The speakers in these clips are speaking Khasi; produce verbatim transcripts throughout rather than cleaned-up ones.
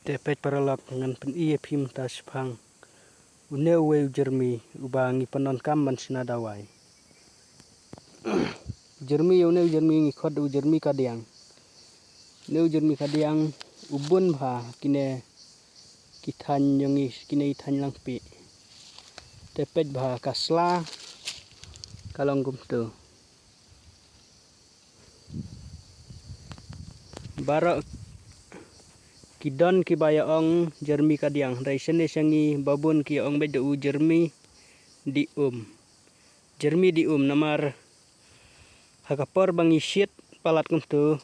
Te peit paralok, ngan pyni ïa phi mynta shaphang une uwei u jyrmi uba ngi pyndonkam ban shna dawai. U jyrmi, une u jyrmi ngi khot u jyrmi kadiang. Une u jyrmi kadiang u bun bha kine ki thaiñ jong ngi, kine ki thaiñ langpih. Te peit bha ka sla ka long kumtu. Baroh ki don kiba ïa ong jyrmi kadiang, hynrei shane sha ngi ba bun ki ïa ong beit da u jyrmi di um. Jyrmi di um namar ha ka por ba ngi shit palat kumtu,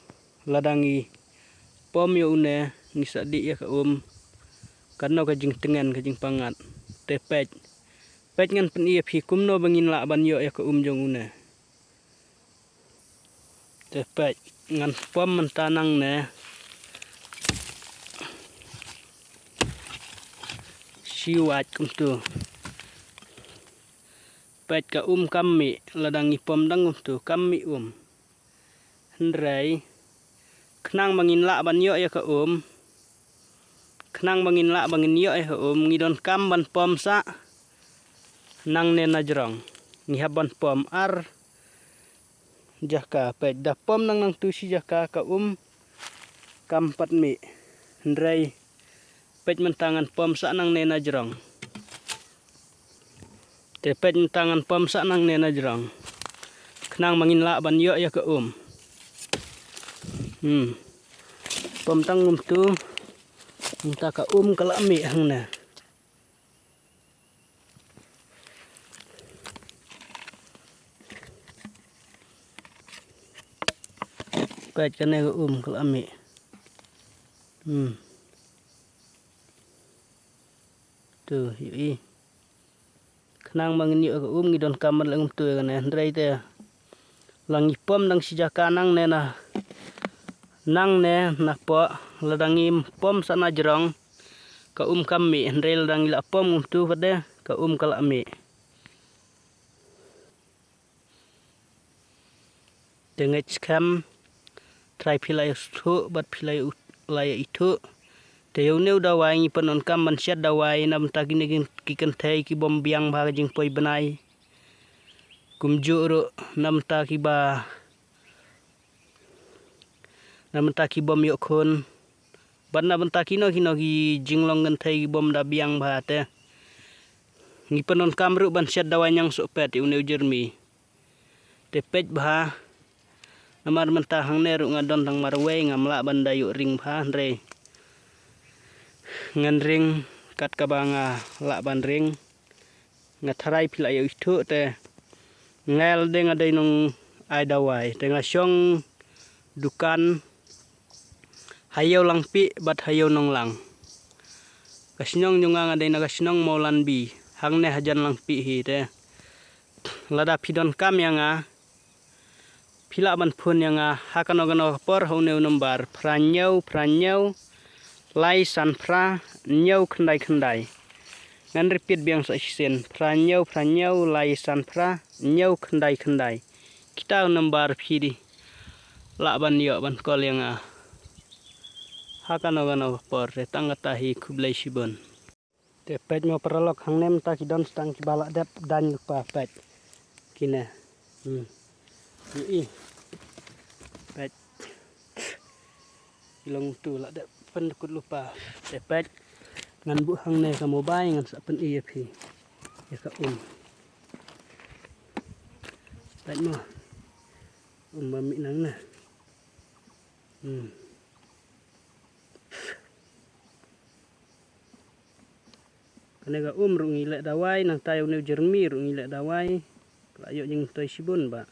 lada ngi pom ïa une, ngi sa dih ïa ka um, kano ka jingtngen, ka jingpyngngad. Te peit, peit ngan pyni ïa phi kumno ba ngin lah ban ïoh ïa ka um jong une. Te peit, ngan pom mynta nangne. Shi wait kumtu. Peit, ka um kam mih, lada ngi pom dang kumtu kam mih um. Hynrei khnang ba ngin lah ban ïoh ïa ka um, khnang ba ngin lah ba ngin ïoh ïa ka um, ngi donkam ban pom sah nangne na jrong. Ngi hap ban pom ar jaka. Peit, da pom nang nangtu shi jaka ka um kam pat mih. Hynrei peit mynta ngan pom sah nangne na jrong. Te peit mynta ngan pom sah nangne na jrong, khnang ba ngin lah ban ïoh ïa ka um. Hmm. Pom tang kumtu, mynta ka um ka la mih hangne. Peit, kane ka um ka la mih. Hmm. Tu, ïohi. Khnang ba ngin ïoh ka um, ngi donkam ban leh kumtu ïa kane, hynrei te la ngi pom dang shi jaka nangne na, nangne na poh, lada ngim pom sah na jrong, ka um kam mih, hynrei lada ngi la pom kumtu pat de, ka um ka la mih. Te ngeit skhem, trai phi la ïoh sngewthuh bad phi la ïoh, la ïoh ithuh. Te ïa une u dawai ngi pyndonkam ban shet dawai na bynta kine ki, ki kynthei ki bym biang bha ka jingpoi bnai. Kumjuh ruh na bynta kiba, na bynta ki bym ïoh khun, bad na bynta kino kino ki jinglong kynthei ki bym da biang bha te. Ngi pyndonkam ruh ban shet dawai ñiangsohpet ïa une u jyrmi. Te peit bha, namar mynta hangne ruh nga don tang marwei, ngam lah ban da ïoh ring bha, hynrei ngan ring kat kaba nga lah ban ring. Nga tharai phi la ïoh ithuh te. Nga lade nga dei nong ai dawai te nga shong dukan ha Ïew Langpih bad ha Ïew Nonglang. Ka shnong jong nga, nga dei na ka shnong Mawlanbi, hangne hajan Langpih hi te. Lada phi donkam ïa nga, phi lah ban phone ïa nga ha kano kano ka por ha une u nombar phra hynñiew phra hynñiew lai san phra hynñiew khyndai khyndai. Ngan repeat biang sa shisien, phra hynñiew phra hynñiew lai san phra hynñiew khyndai khyndai. Kita u nombar phi dei lah ban ïoh ban call ïa nga ha kano kano ka por. Te tang kata hi, khublei shibun. Te peit mo paralok, hangne mynta ki don tang kiba la dep daiñ lypa, peit. Kine. Hmm. Ïohi. Peit. Ki long tu la dep pyndkut lypa. Te peit. Ngan buh hangne ka mobile ngan sa pyni ïa phi ïa ka um. Peit mo. Um ba mih nangne. Hmm. Kane ka um ruh ngi leh dawai, nangta ïa une u jyrmi ruh ngi leh dawai. La ïoh jingmyntoi shibun ba.